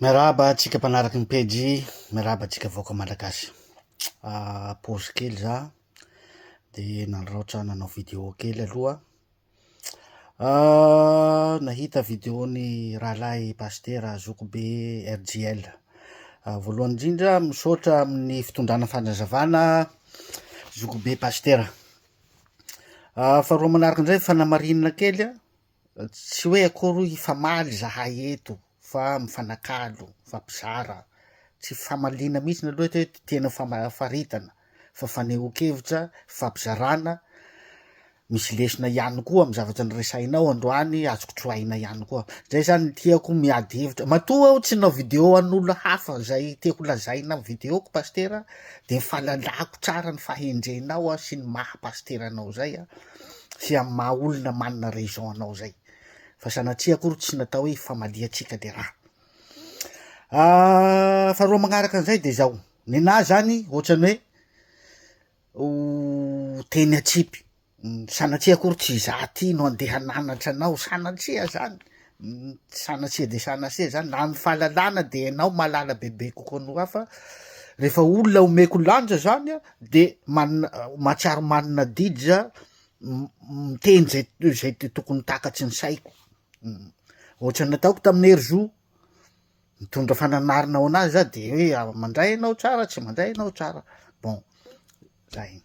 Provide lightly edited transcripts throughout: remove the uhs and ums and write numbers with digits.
Miarahaba antsika mpanaraky ny pejy, miarahaba antsika vahoaka malagasy. Pause kely za de nanaraotra nanao video kely aloha. Nahita video ny rahalahy pasitera zokibe RJL. Voalohany indrindra misaotra amin'ny fitondrana fanazavana zokibe pasitera. Faharoa manaraka indray fanamarinana kely a, tsy hoe akory hifamaly zahay eto fa mifanakalo, mifampizara, tsy famaliana mihitsy aloha eto hoe tena fama- faritana fa fanehoan-kevitra, fifampizarana, misy lesona ihany koa amy zavatra noresahinao androany azoko tsoahina ihany koa, zay zany ny tiako miady hevitra, matoa aho tsy nanao video an'olo hafa zay tiako lazaina amy videoko pasitera de ny fahalalako tsara ny fahendrenao aho sy ny maha pasitera anao zay a, sy amy maha olona manana raison anao zay, fa sanatria akory tsy natao hoe hifamaliantsika le raha. Faharoa magnaraka an'izay de zao, nenaha zany ohatrany hoe ho teny atsipy, sanatria akory tsy za ty no andeha hananatra anao, sanatria zany, sanatria de sanatria zany, na ny fahalalana de enao mahalala bebe kokoa noho ahy fa rehefa olona omeko lanja zany a de manana mahatsiaro manana adidy za miteny zay zay tokony takatry ny saiko, ohatran'ny nataoko tamin'i Herizo, mitondra fananarana ho anazy za de hoe mandray enao tsara tsy mandray enao tsara, bon zay.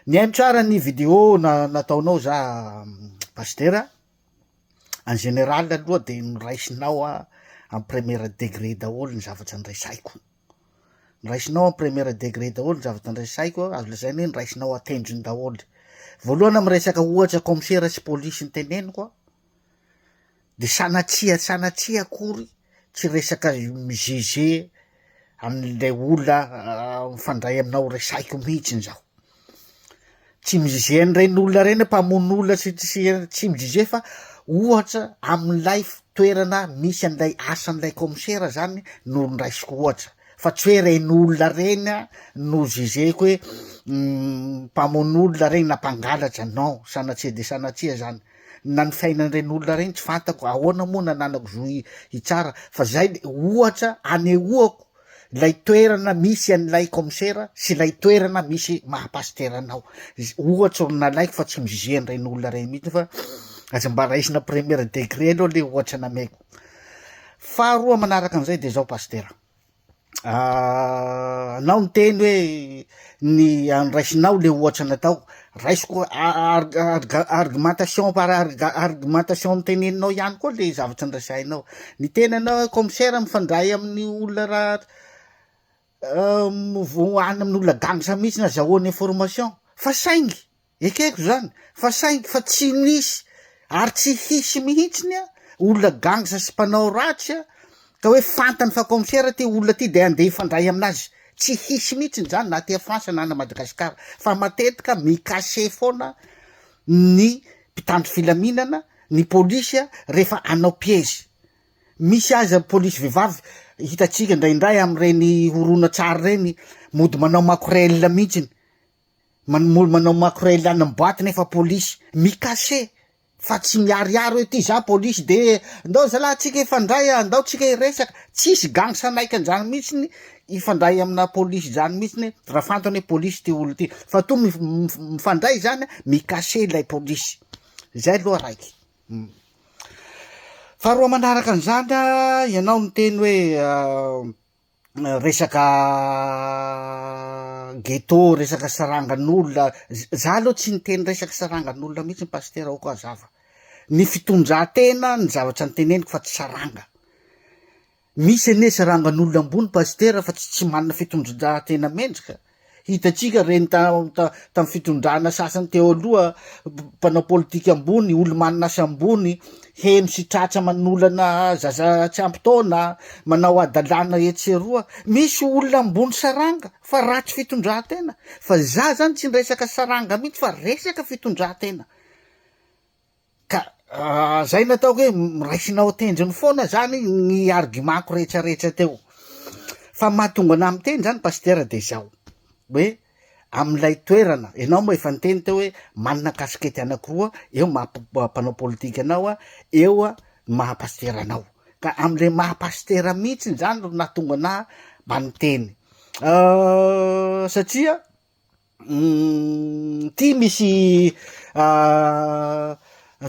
Nihaino tsara ny video na- nataonao za pasitera, en général aloha de noraisinao a en première degré daholo ny zavatra noresahiko. Noraisinao en première degré daholo ny zavatra noresahiko, azo lazaina hoe noraisinao an-tendrony daholo. Voalohany amy resaka ohatra kaomisera sy polisy noteneniko an, de sanatria sanatria akory tsy resaka mi-juger an'le olona mifandray aminao resahiko mihitsiny zaho, tsy mi-juger an'ireny olona reny mpamono olona sy sy tsy mi-juger fa ohatra amin'ilay toerana misy an'ilay asan'ilay kaomisera zany no nraisiko ohatra fa tsy hoe reny olona reny a no juger-ko hoe mpamono olona reny na mpangalatra non sanatria de sanatria zany. na ny fiainan'ireny olona ireny tsy fantako, ahoana moa nananako zo hitsara fa zay le ohatra anehoako lay toerana misy an'ilay kaomisera sy lay toerana misy maha pasitera anao, ohatra ro nalaiko fa tsy mi-juger an'ireny olona reny mihitsy fa aza mba raisina première degré aloha le ohatra nameko. Faharoa manaraka an'izay de zao pasitera. Anao niteny hoe ny andraisinao le ohatra natao, raisiko argumentation par argumentation noteneninao ihany koa le zavatra noresahinao, niteny anao hoe commissaire mifandray amin'ny olona raha vo any amin'olona gangsa mihitsy nazahoany information fa saingy Ekeko zany fa saingy fa tsy nisy ary tsy hisy mihitsiny a olona gangs sy mpanao ratsy a ka hoe fantany fa commissaire ty olona ty de andeha hifandray aminazy, tsy hisy mihitsiny zany na aty France na any Madagascar fa matetika mi-cacher foana ny mpitandro filaminana, ny polisy a rehefa hanao piege, misy aza polisy vehivavy hitantsika indraindray am'ireny horonantsary reny mody manao makorel mihitsiny. Manao makorel any am boite nefa polisy mi-cacher fa tsy miharihary hoe ty za polisy de ndao zalah tsika hifandray a, ndao tsika hiresaka, tsisy gangs hanaiky an'zany mihitsiny hifandray amina polisy zany mihitsiny raha fantany hoe polisy ty olo ty fa toa mifandray zany mi-cacher ilay polisy, zay aloha raiky. Faharoa manaraka an'izany a, ianao niteny hoe resaka ghetto, resaka sarangan'olona, za aloha tsy niteny resaka sarangan'olona mihitsy pasitera aoka hazava, ny fitondratena ny zavatra noteneniko fa tsy saranga, misy anie sarangan'olona ambony pasitera fa tsy tsy manana fitondratena mendrika. Hitantsika reny tamin'ny fitondrana sasany teo aloha, mpanao politika ambony, olo manana asa ambony, heno sy tratra manolana zaza tsy ampy taona, manao hadalana etsy sy eroa, misy olona ambony saranga fa ratsy fitondratena, fa za zany tsy niresaka saranga mihitsy fa resaka fitondratena. Ka zay no ataoko hoe raisinao an-tendrony foana zany ny argument-ko rehetrarehetra teo, fa mahatonga anah miteny zany pasitera de zao, hoe am'lay toerana, enao moa efa niteny teo hoe manana kasikety anakiroa, eo maha mpanao politika anao a, eo a maha pasitera anao. Ka amle maha pasitera mihitsiny zany no nahatonga anah mba niteny satria ty misy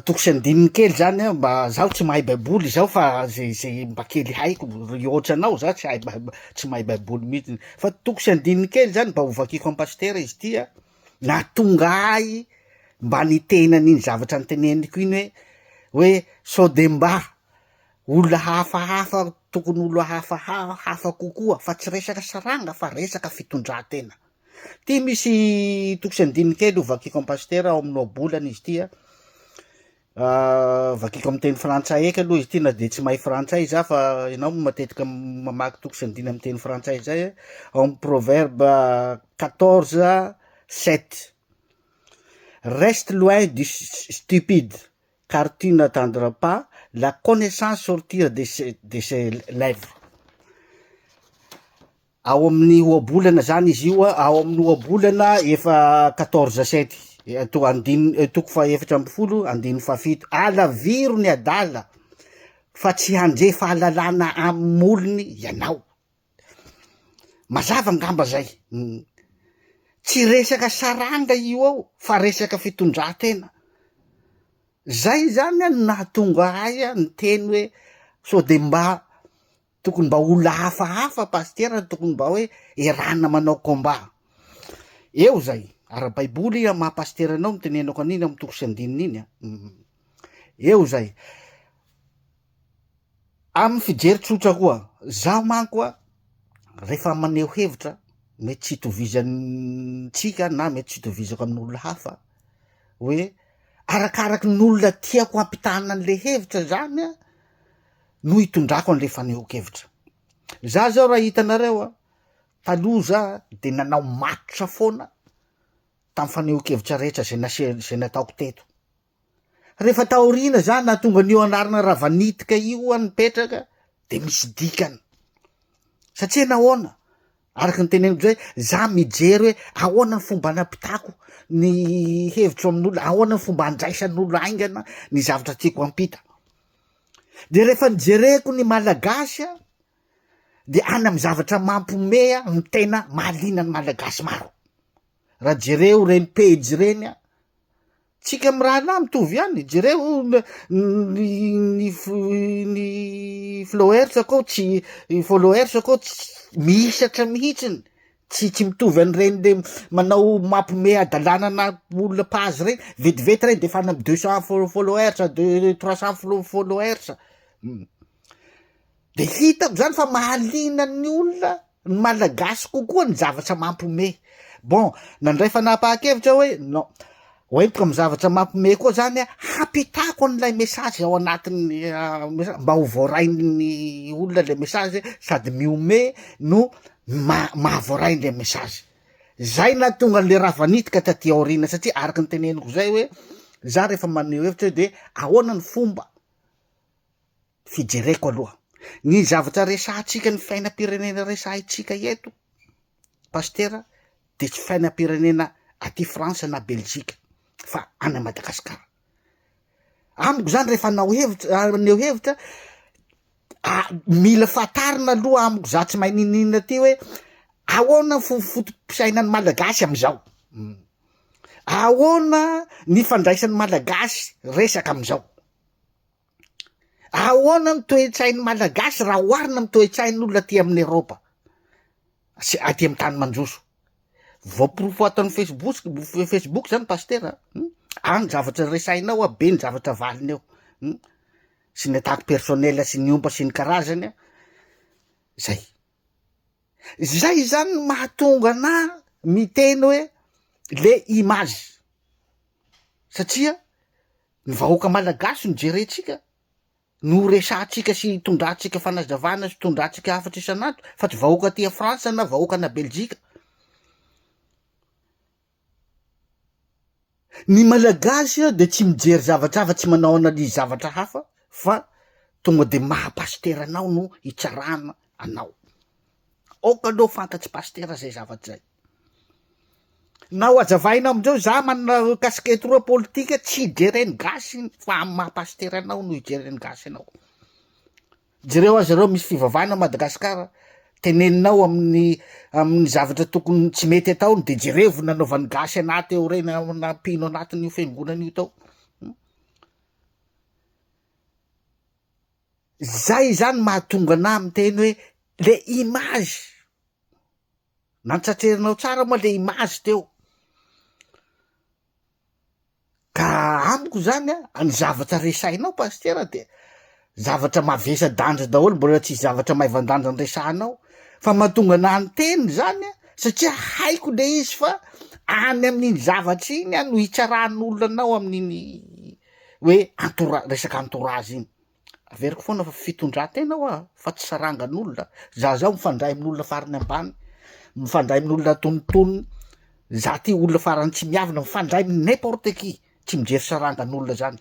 toko sy andininy kely zany an, mba zaho tsy mahay baiboly zaho fa ze ze mba kely haiko hihoatra anao za tsy hay bai- tsy mahay baiboly mihitsiny, fa toko sy andininy kely zany mba ho vakiko amy pasitera izy ty an, nahatonga ahy mba niteny an'iny zavatra noteneniko iny hoe hoe sao de mba olona hafahafa tokony olo hafahafa hafa kokoa fa tsy resaka saranga fa resaka fitondran-tena. Ty misy toko sy andininy kely ho vakiko am pasitera ao amin'ny ohabolana izy ty a, vakiko amy teny frantsay eky aloha izy ty na de tsy mahay frantsay za fa ianao moa matetika mamaky toko sy andininy amy teny frantsay zay, ao amy proverbe 14 7, reste loin du stupide car tu n'attendras pas la connaissance sortir de ses de ses lèvres. Ao amin'ny ohabolana zany izy io a, ao amin'ny ohabolana efa 14 7, to andininy toko faha-14 andininy fahafito, alaviro ny adala fa tsy handre fahalalana amin'ny molony ianao. Mazava angamba zay, tsy resaka saranga io ao fa resaka fitondran-tena, zay zany an no nahatonga ahy niteny hoe sao de mba tokony mba olona hafahafa pasitera tokony mba hoe erana manao combat, eo zay, ara-baiboly amy maha pasitera anao no itenenako an'iny amy toko sy andininy iny an, eo zay. Amin'ny fijery tsotra koa, zaho manko a, rehefa maneho hevitra mety tsy itovizantsika na mety tsy itovizako amin'olona hafa hoe arakaraky ny olona tiako hampitana an'le hevitra zany a no itondrako an'le fanehoan-kevitra. Za zao raha hitanareo a, taloha za de nanao matotra foana tamy fanehoan-kevitra rehetra zay nase- zay nataoko teto. Rehefa taoriana zany nahatonga an'io anarana Ravanitika io aho nipetraka de misy dikany, satria nahoana? Araka ny teneniko zay, za mijery hoe ahoana ny fomba anampitako ny hevitro amin'olona, ahoana ny fomba andraisan'olo haingana ny zavatra tiako hampita, de rehefa nijereko ny malagasy a de any amy zavatra mampiomehy no tena mahaliana ny malagasy maro, raha jereo reny pejy reny a. Tsika mirahalahy mitovy ihany, jereo ny ny ny flowers akao tsy followers akao tsy mihisatra mihitsiny, tsy tsy mitovy an'ireny le manao mampime hadalana na olona page reny, vetivety reny de efa any amy 200 fol- followers, deux 300 flo- followers, de hitako zany fa mahaliana ny olona ny malagasy kokoa ny zavatra mampiomehy, bon nandray fanapahan-kevitra hoe non, hoentiko amy zavatra mampiomehy koa zany a, hampitako an'ilay message ao anatin'ny mba ho voarain'ny olona le message sady miomehy no ma- mahavoaray le message, zay nahatonga an'le ravanitika taty aoriana satria araky ny teneniko zay hoe za rehefa maneho hevitra hoe de ahoana ny fomba fijereko aloha ny zavatra resahantsika ny fiainam-pirenena resahintsika eto pasitera de tsy fiainam-pirenena aty Frantsa na Belzika fa any Madagasikara, amiko zany rehefa hanao hevitra haneho hevitra mila fantarina aloha amiko za tsy mahay ninoninona ty hoe ahoana ny fo- foto-pisainan'ny malagasy am'izao, ahoana ny fandraisan'ny malagasy resaka am'izao. Ahoana ny toe-tsain'ny Malagasy raha oharina amin'ny toe-tsain'olona aty amin'ny Eropa sy aty amin'ny tany mandroso? Voaporofo ato amin'ny Facebook Facebook zany pasitera a, any zavatra resahinao a, be ny zavatra valiny eo, um, sy ny attaque personnelle sy ny ompa sy ny karazany a, zay. Zay zany no mahatonga anah miteny hoe le image satria Ny vahoaka malagasy no jerentsika, no resahantsika sy itondrantsika fanazavana sy itondrantsika hafatra isan'andro fa tsy vahoaka aty France na vahoaka any Belzika. Ny malagasy de tsy mijery zavatra hafa, tsy manao analyse zavatra hafa fa tonga de maha pasitera anao no hitsarana anao. Aoka aloha fantatsy pasitera zay zavatra zay. Na ho hazavaina amindreo za manana casquette roa politika tsy jeren'ny gasy iny fa amy maha pasitera anao no ijeren'ny gasy anao. Jereo aza reo misy fivavahana Madagasikara, teneninao amin'ny amin'ny zavatra tokony tsy mety ataony de jerevo nanaovan'ny gasy anah teo reny nampino anatin'io fiangonana io tao. Zay zany mahatonga anah miteny hoe le image, nantsatrerinao tsara moa le image teo. Ka amiko zany a, ny zavatra resahinao pasitera de zavatra mavesa-danja daholo, mbola tsisy zavatra maivan-danja noresahanao, fa mahatonga anah niteny zany a, satria haiko le izy fa any amin'iny zavatra iny a no hitsaran'olona anao amin'iny hoe entoura- resaka entourage iny. Averiko foana fa fitondran-tena hoa fa tsy sarangan'olona, za zao mifandray amin'olona farany ambany, mifandray amin'olona antonontonony, za ty olona farany tsy miavona, mifandray amy n'importe qui, tsy mijery sarangan'olona zany,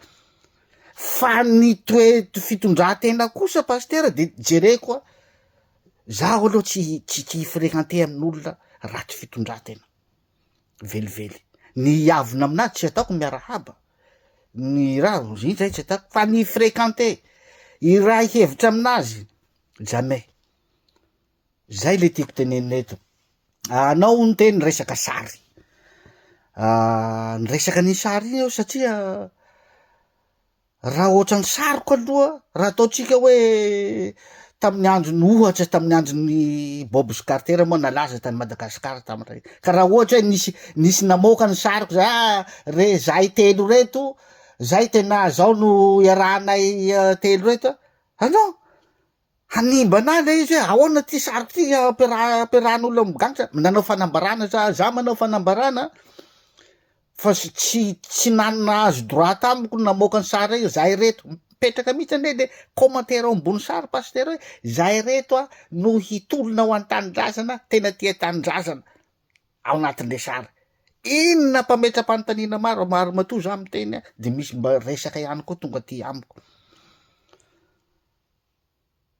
fa ny toe- fitondran-tena kosa pasitera de jereko a, zaho aloha tsy tsy tsy hi-frequenter amin'olona ratsy fitondran-tena. velively. Ny hiavona aminazy tsy ataoko miarahaba, ny raha iny zay tsy ataoko, fa ny hi-frequenter, hiray hevitra aminazy, jamais, zay le tiako tenenina eto, anao hono teny resaka sary, niresaka an'iny sary iny aho satria Raha ohatran'ny sariko aloha, raha ataontsika hoe tamin'ny andron'ny ohatra tamin'ny andron'ny Bob sy Carter moa nalaza tany Madagasikara tamin'ireny, ka raha ohatra hoe nisy nisy namoaka ny sariko zay, ah re zahay telo reto, zay tena zao no iarahanay telo reto a, ah non! Hanimba anah le izy hoe ahoana ty sariko ty ampiaraha- ampiarahan'olona migadra, nanao fanambarana za, za manao fanambarana fa tsy tsy nahazo droit tamiko namoaka ny sary io, zahay reto, mipetraka mihitsy anie le commentaire ao ambony sary pasitera hoe zahay reto a no hitolona ho an'ny tanindrazana, tena tia tanindrazana ao anatin'le sary, iny nampametra-panontaniana maro, ary matoa za miteny a de misy mba resaka ihany koa tonga aty amiko.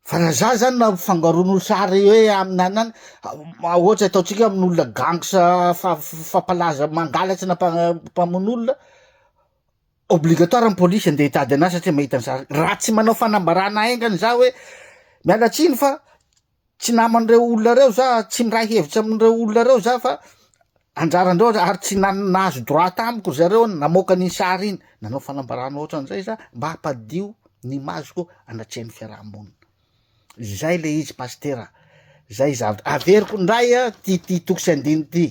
Fa raha za zany nampifangaroan'olo sary hoe amin'anana, ohatra ataontsika hoe amin'olona gangs fa- fampalaza mangalatra na mpa- mpamono olona, obligatoire ny polisy andeha hitady anazy satria mahita ny sary, raha tsy manao fanambarana haingana za hoe miala tsiny fa tsy naman'ireo olona reo za, tsy miray hevitra amin'ireo olona reo za fa anjarandreo ary tsy na- nahazo droit tamiko zareo namoaka an'iny sary iny, nanao fanambarana ohatran'izay za mba hampadio ny image-ko anatrehan'ny fiarahamonina, zay le izy pasitera, zay zavatra, averiko ndray a ty ty toko sy andininy ty,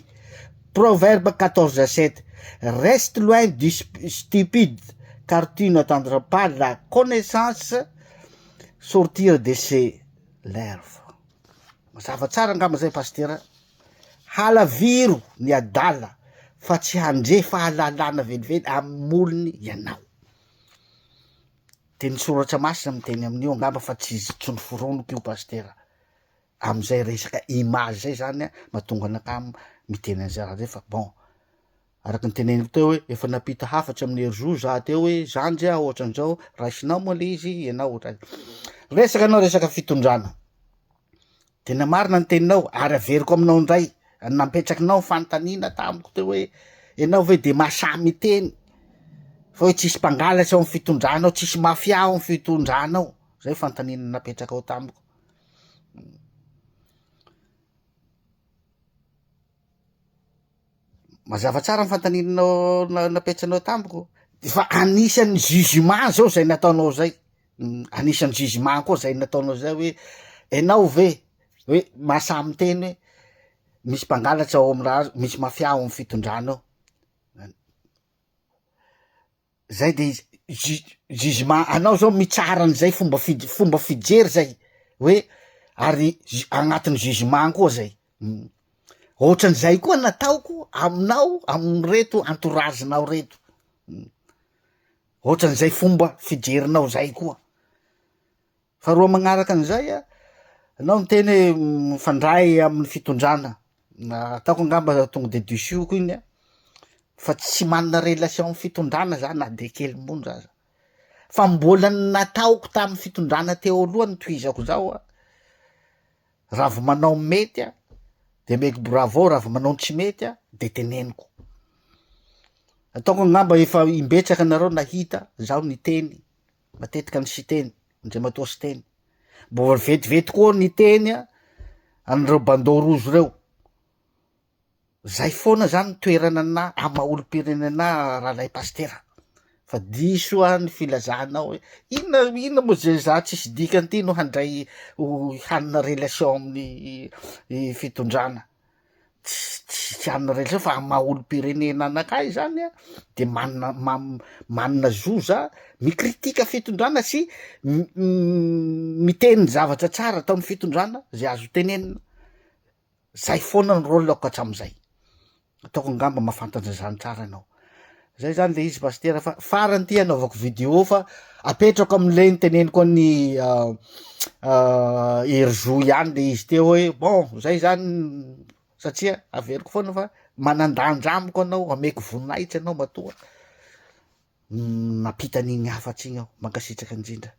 proverbe 14 7, reste loin du stupide car tu n'attendras pas la connaissance sortir de ses lèvres, mazava tsara angamba zay pasitera, halaviro ny adala fa tsy handre fahalalana velively amin'ny molony ianao. Teny soratra masina miteny amin'io angamba fa tsy izy tsy noforoniko io pasitera, am'zay resaka image zay zany an mahatonga anakahy miteny an'zay raha zay fa bon araky ny teneniko teo hoe efa nampita hafatra amin'ny herizo za teo hoe zandry ah ohatran'izao raisinao moa le izy ianao ohatran- resaka anao resaka fitondrana. Tena marina ny teninao ary averiko aminao indray, nampetrakinao fanontaniana tamiko teo hoe ianao ve de mahasahy miteny fa hoe tsisy mpangalatra ao amy fitondrana ao, tsisy mafia ao amy fitondrana ao, zay fanontaniana napetrakao tamiko. Mazava tsara ny fanontanianao na-napetranao tamiko, de fa anisan'ny jugement zao zay nataonao zay, anisan'ny jugement koa zay nataonao zay hoe enao ve hoe mahasahy miteny hoe misy mpangalatra ao amy raha, misy mafia ao amy fitondrana ao. Zay de izy ju- jugement anao zao mitsara an'izay fomba fij- fomba fijery zay hoe ary ju- agnatin'ny jugement koa zay, ohatran'izay koa nataoko aminao amin'ireto entourage-nao reto, ohatran'izay fomba fijerinao zay koa. Faharoa magnaraka an'izay a, anao miteny hoe mifandray amin'ny fitondrana, ataoko angamba tonga de disoiko iny a, fa tsy manana relation amy fitondrana za na de kely monja aza, fa mbola ny nataoko tamy fitondrana teo aloha no tohizako zao a, raha vao manao mety a de omeko bravo, raha vao manao ny tsy mety a de teneniko, ataoko angamba efa imbetsaka nareo nahita zaho niteny matetika ny Siteny, Andriamatoa Siteny. Mbola vetivety koa niteny a an'ireo bandeau rouge reo. Zay foana zany ny toerana anah amy maha olom-pirenena anah rahalahy pasitera, fa diso ah ny filazanao hoe inona inona moa ze za tsisy dikany ty no handray ho hanana relation amin'ny fitondrana, tsy tsy tsy hanana relation fa amy maha olom-pirenena anakahy zany a de manana ma- manana zo za mikritika fitondrana sy miteny zavatra tsara ataon'ny fitondrana ze azo tenenina. Zay foana ny rôle-ko hatram'izay, ataoko angamba mahafantatra zany tsara anao, zay zany le izy pasitera fa farany ty anaovako video fa apetrako amle niteneniko any Herizo ihany le izy teo hoe bon zay zany satria averiko foana fa manan-danja amiko anao, ameko voninahitsy anao matoa nampita an'igny hafatsy igny aho, mankasitraka indrindra.